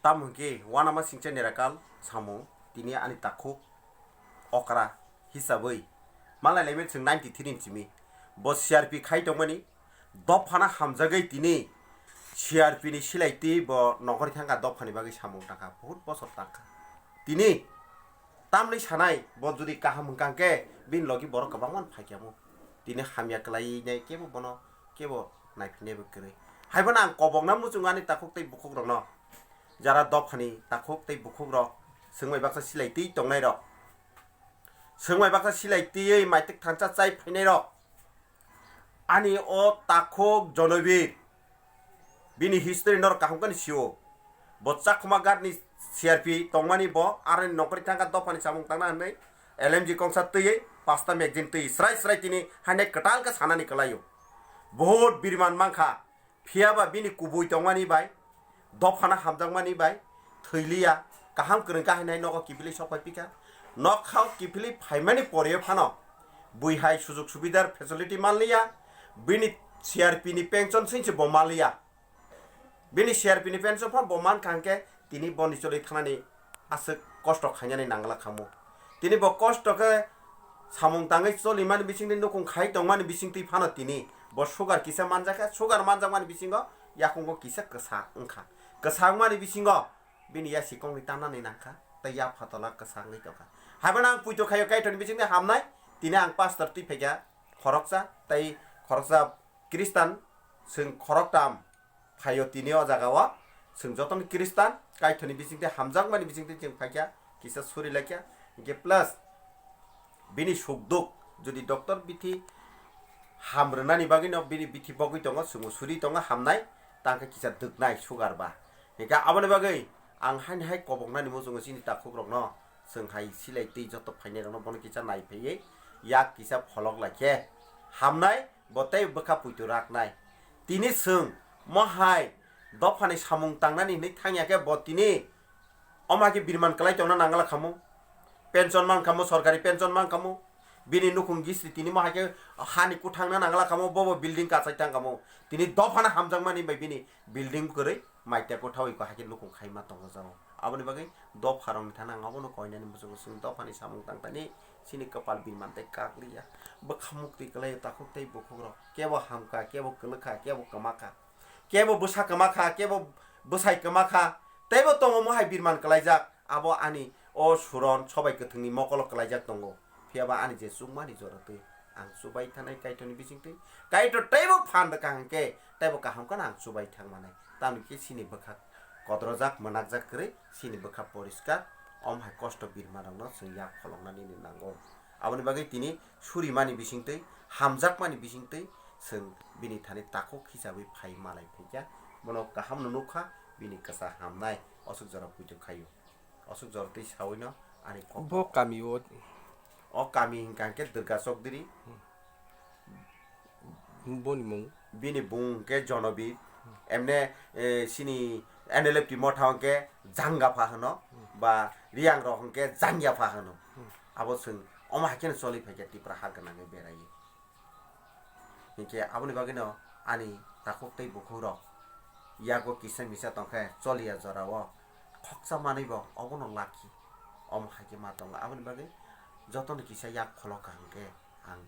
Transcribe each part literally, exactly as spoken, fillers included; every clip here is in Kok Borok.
Tamo hwnkhe uanama singcha nerakal samung tini ani takhuk okra hisabwi malai laimani chwng ninety three ni simi bo C R P khai tongmani dophano hamjagwi tini C R P ni silai twi bo nokori thangkha dophani bagwi samung tangkha, buhut bosor tangkha. Tini tamni sanai bo jodi kaham hwnkha hwnkhe bini logi borok kwbangma phaikha mu. Tini hamya kwlai nai kebo bono kebo naiphinai bo kwrwi. Haiphano ang kobokna muchungo ani takhuk tei bukhukrokno. Jara dophani takhuk tei bukhukrok, swngbai baksa silai twi tongnairok, swngbai baksa silai twiwi maitik thansa chai phainairok, ani o takhuk Jonobir, bini history norok kaham khe sio. Bo Chakhuma Ghat ni C R P tongmani bo, aroni nokori thangkha dophani samung tangna hwnwi L M G kongsa twiwi pasta magazine twiwi srai srai tini hainai kwtal khe sanani kwlaio. Buhut birman mankha. Phiya ba bini kubui tongmani bai, dophano hamjakmani bai thwi liya, kaham kwrwng kha hinai nogo kiphilwi sok phai phikha. Nokhao kiphilwi phaimani pore phano bui hai sujug subidar facility man liya, bini C R P ni pension singse bo man liya. Bini C R P ni pension phano bo man kha hwnkhe tini boni choli thanani aswk kosto khainani nangla khamu. Tini bo kosto khe samung tangwi cholimani bisingtwi, nukung khai tongmani bisingtwi phano tini bo sugar kisa manjakha, sugar manjakmani bisingo yakungo kisa kwsa wngkha. Kwsa wngmani bisingo bini yasikongni tanani nangkha tei yapha tola kwsa wngwi tongkha. Haiphano ang puito khaio Kaitorni bisingtwi hamnai, tini ang pastor twi phaikha khoroksa tei khoroksa Khristan chwng khoroktam phaio tini o jaga o. Chwng jotono Khristan, Kaitorni bisingtwi hamjakmani bisingtwi chwng phaikha, kisa suri laikha. Hinkhe plus bini sukduk, jodi doctor bithi ham rwnani bagwino bini bithi bogwi tongo, chwngno suri tongo hamnai, tangkhe kisa dwknai sugar ba. Hinkhe aboni bagwi ang haini hai koboknani muchungo chini takhukrokno, chwng hai silai twi joto phainairokno bono kisa naiphaiwi yak kisa pholok laikhe hamnai. Bo tei bwkha puitu raknai. Tini chwng mo hai dophani samung tangnani hinwi thangya khe bo tini omo hai khe birman kwlai tongna nangla khamu. Pension man khamu, sorkari pension man khamu. Bini nukhung gisri tini mo hai khe hani kuthangna nangla khamu, bobo building kachai thang khamu. Tini dophano hamjakmani bai bini building kwrwi. Maitya kwthawi ko hai khe nukung khai ma tongo jao. Aboni bagwi dopharokni thani ang abono koinani muchungo chwng dophani samung tang tani chini kwpal birman tei kak liya. Bwkha muktwi kwlaio takhuk tei bukhukrok. Kebo hamkha, kebo kwlwkha, kebo kwmakha. Kebo bwsa kwmakha, kebo bwsai kwmakha. Teibo tongo mohai birman kwlaijak. Abo ani o suron sobai kwthwngni mokolo kwlaijak tongo. Phiya ba ani je chukmani jora twi ang chubai thanai Kaitorni bisingtwi. Kaitor teibo phan rwkha hwnkhe teibo kaham kheno ang chubai thang manai. Tamni khe chini bwkhak kodrojak, mwnakjak kwrwi, chini bwkha poriskar. Omo hai kosto birmanrokno chwng yak pholokna nini nango. Aboni bagwi tini surimani bisingtwi, hamjakmani bisingtwi chwng bini thani takhuk hisabwi phai malai phaikha. Bono kahamno nukha, bini kwsa hamnai. Oswk jora puitu khaio. Aswk jora tei sawino ani kok. Bo kami o. O kami hwnkha hwnkhe Durga Chokdiri. Boni mung. Bini bung hwnkhe Jonobi. Emne, eh, sini N L F T motha hwnkhe Jangapha hwno, ba Riyangrok hwnkhe Jangyapha hwno. Abo chwng omo hai kheno choli phaikha Tipra ha gwnangwi beraiwi. Hinkhe aboni bagwino ani takhuk tei bukhukrok yago kisa misa tongkhe choliya jorao khoksa manwibo obono lakhi. Omo hai khe ma tongo. Aboni bagwi jotono kisa yak pholok kaham khe ang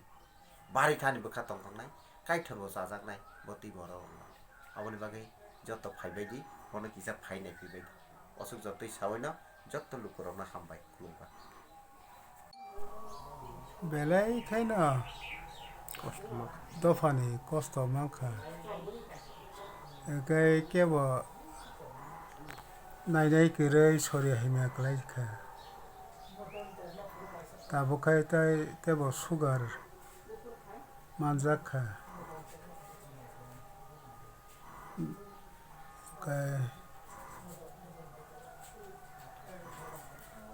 bari thani bwkha tongthoknai, Kaitorbo chajaknai bo twi borok rokno. Aboni bagwi joto phaibaidi, bono kisa phainai phaibaidi. Aswk jotoi sawino jotto lukurokno hambai khulumkha. Belai khaino dophani kosto mankha. Hwnkhe kebo nainai kwrwi sori hamya kwlaikha. Tabuk khai tei tebo sugar manjakha. Hwnkhe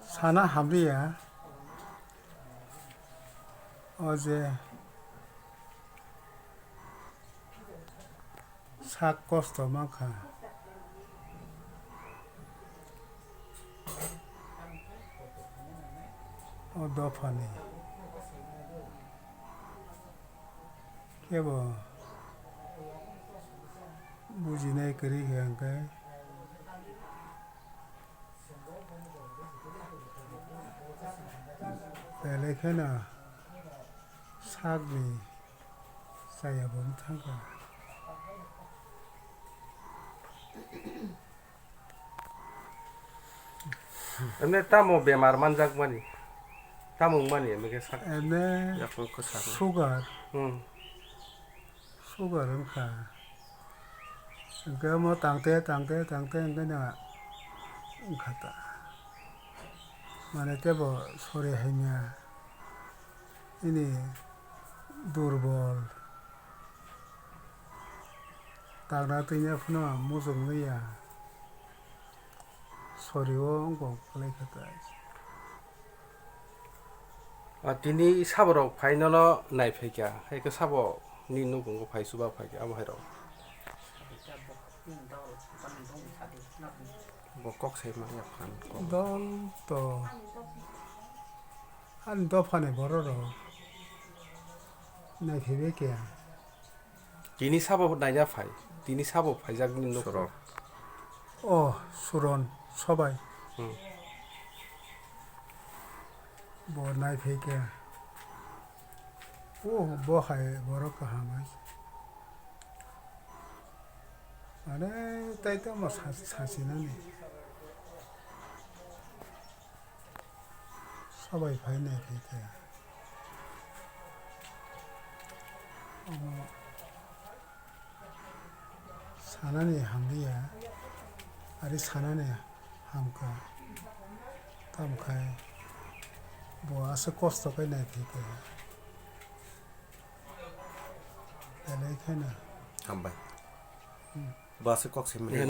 sana hamliya o je sak kosto mankha o dophani. Kebo bujinai kwrwi khe hwnkhe Belai kheno sakni chaya bo wng thangkha. Emne tamo bemar manjakmani? Tamo wngmani emne khe sak- Emne yakung kwcharo. Sugar. Hmm. Sugar wngkha. Hwnkhe omo tangte, tangte, tangte hwnkhe no wngkha ta. Mane tebo sori hamya, ini durbol. Tangna twi ya phano muchung ya. Sori o wng kok kwlai kha ta. A, tini sabo rok phai nono nai phai kha, hai khe sabo ni nukhungo phai chuba phai kha, abo hai rok. Bo kok sai ma ya phan kok. Dol to. Ani dophani borok rok nai phai bai kha. Tini sabo naina phai, tini sabo phaijak nini nukho. Suro. Oh, Suron, Sobai. Hmm. Bo nai phai khe. Oh, bo hai borok kaham hai. Mane, tai tamo sa-, sasinani. Sobai phai nai phai khe. Omo sanani hamliya, ari sanani hamkha. Tamkhai bo aswk kosto khe nai phai khe. Belai kheno. Hambai. Hmm. Bo aswk kok se mani.